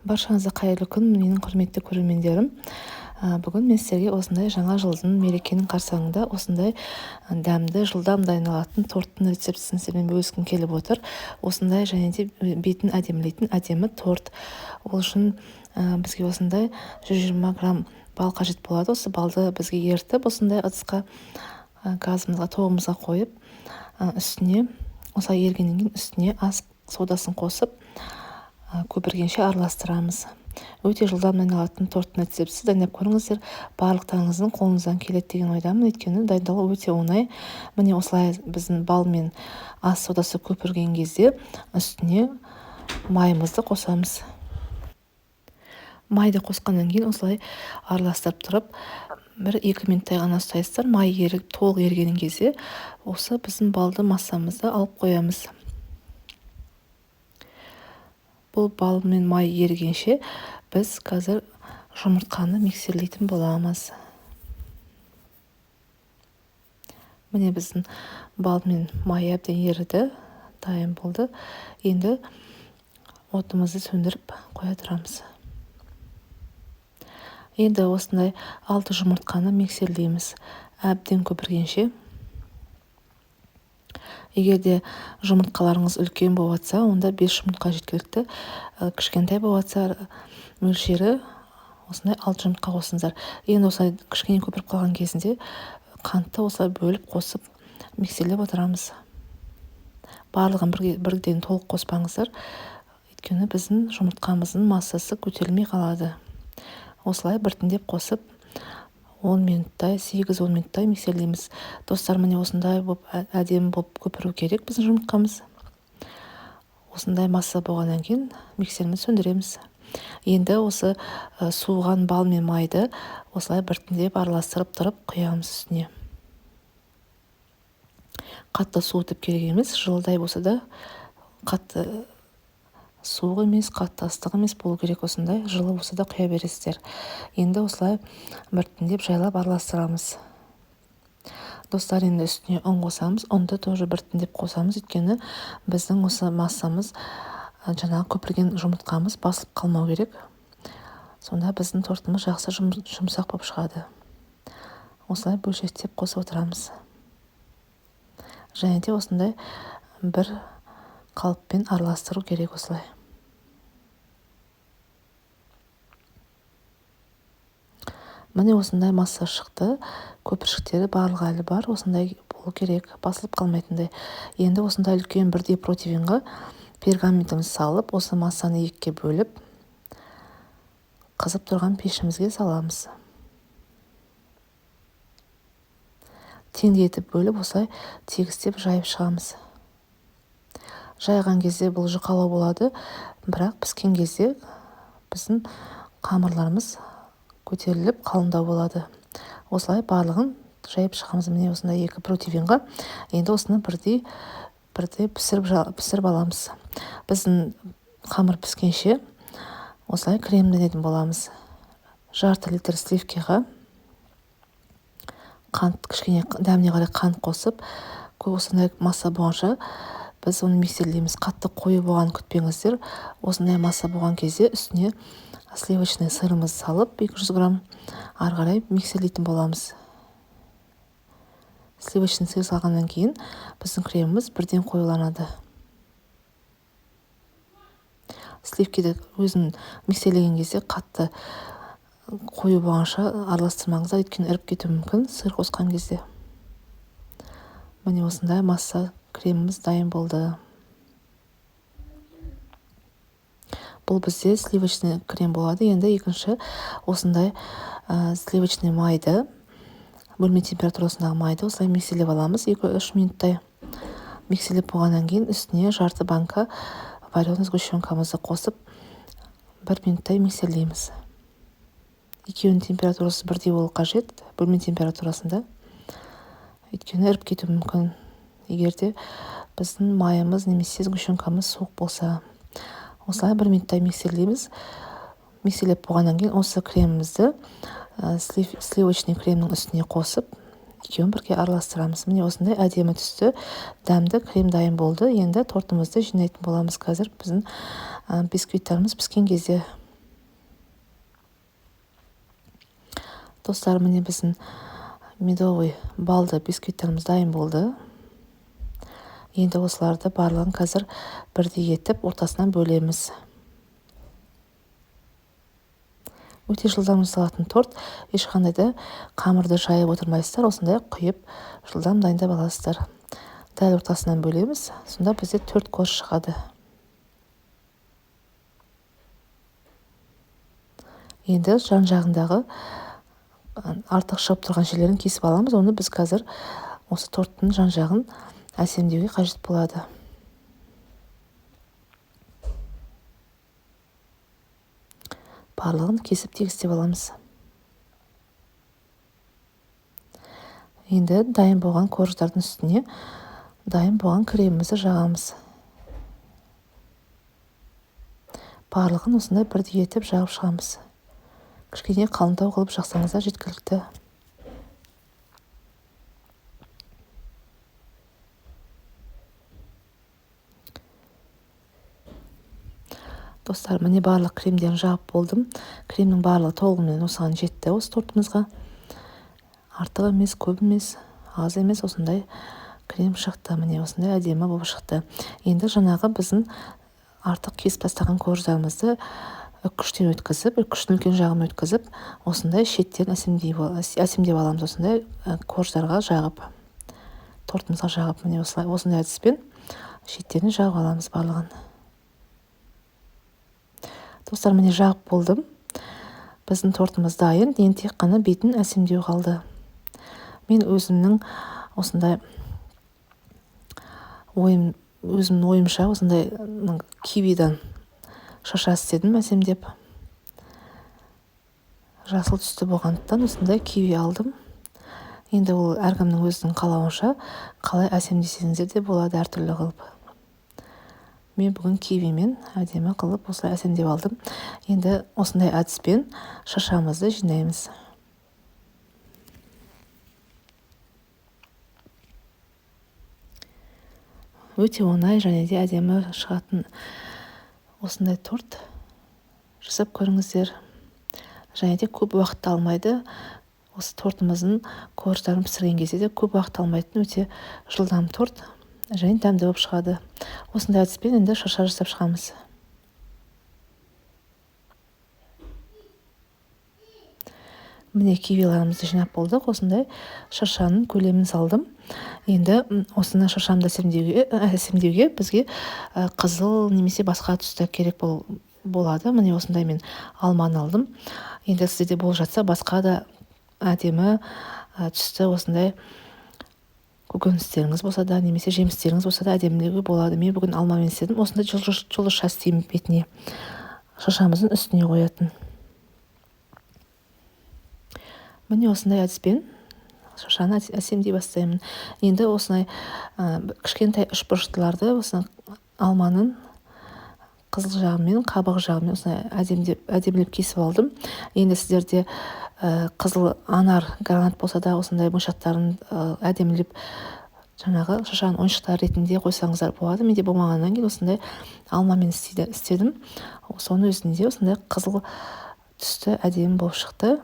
Баршаңызға қайырлы күн, менің құрметті көрермендерім. Бүгін мен сіздерге осындай жаңа жылдың мерекенің қарсаңында осындай дәмді, жылдам дайындалатын торттың рецептісін сіздермен бөліскім келіп отыр. Осындай және де бетін әдемілейтін әдемі торт. Ол үшін бізге осындай 120 грамм бал қажет болады. Осы балды бізге ерітіп, осындай ыдысқа, газымызға, тоғымызға қойып, үстіне осылай ергеннен кейін үстіне ас содасын қосып, көпіргенше араластырамыз. Өте жылдам дайындалатын торттың рецептісі, дайындап көріңіздер. Барлықтарыңыздың қолыңыздан келеді деген ойдамын, өйткені дайындалу өте оңай. Міне осылай біздің бал мен ас содасы көпірген кезде үстіне майымызды қосамыз. Майды қосқаннан кейін осылай араластырып тұрып, бір-екі минуттай ғана ұстайсыздар. Май еріп, толық еріген кезде осы біздің балды массамызды алып қоямыз. Бұл бал мен май ерігенше біз қазір жұмыртқаны миксерлейтін боламыз. Міне біздің бал мен май әбден еріді, дайын болды. Енді отымызды сөндіріп қоя тұрамыз. Енді осындай 6 жұмыртқаны миксерлейміз әбден көпіргенше. Егер де жұмыртқаларыңыз үлкен болып жатса, онда 5 жұмыртқа жеткілікті. Кішкентай болып жатса, мөлшері осындай 6 жұмыртқа қосыңыздар. Енді осылай кішкене көпіріп қалған кезінде қантты осылай бөліп қосып миксерлеп отырамыз. Барлығын бірден толық қоспаңыздар, өйткені біздің жұмыртқамыздың массасы көтерілмей қалады. Осылай біртіндеп қосып 10 минуттай, сегіз-он минуттай миксерлейміз. Достар, міне осындай болып, әдемі болып көпіру керек біздің жұмыртқамыз. Осындай масса болғаннан кейін миксерімізді сөндіреміз. Енді осы суыған бал мен майды осылай біртіндеп араластырып тұрып құямыз үстіне. Қатты суытып керек емес, жылыдай болса да қатты суық емес, қатты ыстық емес болу керек, осындай жылы болса да құя бересіздер. Енді осылай біртіндеп жайлап араластырамыз. Достар, енді үстіне ұн қосамыз. Ұнды тоже біртіндеп қосамыз, өйткені біздің осы массамыз, жаңағы көпірген жұмыртқамыз басылып қалмау керек. Сонда біздің тортымыз жақсы жұмсақ болып шығады. Осылай бөлшектеп қосып отырамыз. Және де осындай бір қалыппен араластыру керек осылай. Міне осындай масса шықты. Көпіршіктері барлығы әлі бар. Осындай болу керек, басылып қалмайтындай. Енді осындай үлкен бірдей противенға пергаментімізді салып, осы массаны екіге бөліп, қызып тұрған пешімізге саламыз. Теңдей етіп бөліп, осылай тегістеп жайып шығамыз. Жайған кезде бұл жұқалау болады, бірақ піскен кезде біздің қамырларымыз көтеріліп қалыңдау болады. Осылай барлығын жайып шығамыз. Міне осындай екі противенға. Енді осыны бірдей пісіріп аламыз. Біздің қамыр піскенше осылай кремденетін боламыз. Жарты литр сливкаға қант, кішкене дәміне қарай қант қосып, осындай масса болғанша біз оны миксерлейміз. Қатты қою болғанын күтпеңіздер. Осындай масса болған кезде үстіне сливочный сырымызды салып, 200 грамм ары қарай миксерлейтін боламыз. Сливочный сыр салғаннан кейін біздің креміміз бірден қоюланады. Сливкиді өзін миксерлеген кезде қатты қою болғанша араластырмаңыздар, өйткені іріп кетуі мүмкін сыр қосқан кезде. Міне осындай масса креміміз дайын болды. Бұл бізде сливочный крем болады. Енді екінші осындай сливочный майды, бөлме температурасындағы майды осылай миксерлеп аламыз. Екі-үш минуттай миксерлеп болғаннан кейін үстіне жарты банка вареный сгущенкамызды қосып, бір минуттай миксерлейміз. Екеуінің температурасы бірдей болу қажет бөлме температурасында, өйткені іріп кетуі мүмкін, егер де біздің майымыз немесе сгущенкамыз суық болса. Осылай бір минуттай миксерлейміз. Миксерлеп болғаннан кейін осы кремімізді сливочный кремнің үстіне қосып, екеуін бірге араластырамыз. Міне осындай әдемі түсті, дәмді крем дайын болды. Енді тортымызды жинайтын боламыз. Қазір біздің бисквиттарымыз піскен кезде. Достар, міне біздің медовый балды бисквиттеріміз дайын болды. Енді осыларды барлығын қазір бірдей етіп ортасынан бөлеміз. Өте жылдам жасалатын торт, ешқандай да қамырды жайып отырмайсыздар, осындай құйып жылдам дайындап аласыздар. Дәл ортасынан бөлеміз, сонда бізде 4 корж шығады. Енді жан жағындағы артық шығып тұрған жерлерін кесіп аламыз. Оны біз қазір осы торттың жан жағын әсемдеуге қажет болады. Барлығын кесіп тегістеп аламыз. Енді дайын болған корждардың үстіне дайын болған кремімізді жағамыз. Барлығын осындай бірдей етіп жағып шығамыз. Кішкене қалыңдау қылып жақсаңыздар жеткілікті. Достар, міне барлық кремдерін жағып болдым. Кремнің барлығы толығымен осыған жетті осы тортымызға. Артық емес, көп емес, аз емес, осындай крем шықты. Міне осындай әдемі болып шықты. Енді жаңағы біздің артық кесіп тастаған корждарымызды үккіштен өткізіп, үккіштің үлкен жағын өткізіп, осындай шеттерін әсемдеп аламыз. Осындай корждарға жағып, тортымызға жағып, міне осылай, осындай әдіспен шеттерін жағып аламыз барлығын. Достар, міне жағып болдым. Біздің тортымыз дайын. Енді тек қана бетін әсемдеу қалды. Мен өзімнің осындай ойым, өзімнің ойымша осындай кивидан шаша істедім әсемдеп. Жасыл түсті болғандықтан осындай киви алдым. Енді ол әркімнің өзінің қалауынша қалай әсемдесеңіздер де болады, әртүрлі қылып. Мен бүгін кивимен әдемі қылып осылай әсемдеп алдым. Енді осындай әдіспен шашамызды жинаймыз. Өте оңай және де әдемі шығатын осындай торт жасап көріңіздер. Және де көп уақыт алмайды. Осы тортымыздың корждарын пісірген кезде де көп уақыт алмайтын өте жылдам торт және дәмді болып шығады. Осындай әдіспен енді шырша жасап шығамыз. Міне кивиларымызды жинап болдық. Осындай шыршаның көлемін салдым. Енді осыны шыршамды әсемдеуге бізге қызыл немесе басқа түсті керек болады. Міне осындай мен алманы алдым. Енді сізде болып жатса басқа да әдемі түсті осындай көкөністеріңіз болса да немесе жемістеріңіз болса да әдемілеуге болады. Мен бүгін алмамен істедім. Осындай жұлдызша істеймін бетіне. Шыршамыздың үстіне қоятын. Міне осындай әдіспен шыршаны әсемдей бастаймын. Енді осындай кішкентай үшбұрыштыларды осыны алманың қызыл жағымен, қабық жағымен осындай әдемілеп кесіп алдым. Енді сіздерде қызыл анар, гранат болса да осындай моншақтарын әдемілеп жаңағы шыршаның ойыншықтары ретінде қойсаңыздар болады. Менде болмағаннан кейін осындай алмамен істедім. Соның өзінде осындай қызыл түсті әдемі болып шықты.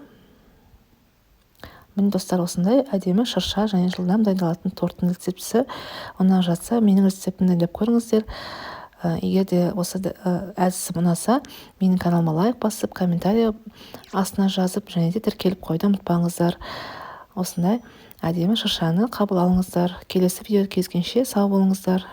Міне достар, осындай әдемі шырша және жылдам дайындалатын торттың рецептісі. Ұнап жатса, менің рецептімді дайындап көріңіздер. Егер де осы әдісім ұнаса, менің каналыма лайк басып, комментарий астына жазып және де тіркеліп қоюды ұмытпаңыздар. Осындай әдемі шыршаны қабыл алыңыздар. Келесі видеода кездескенше сау болыңыздар.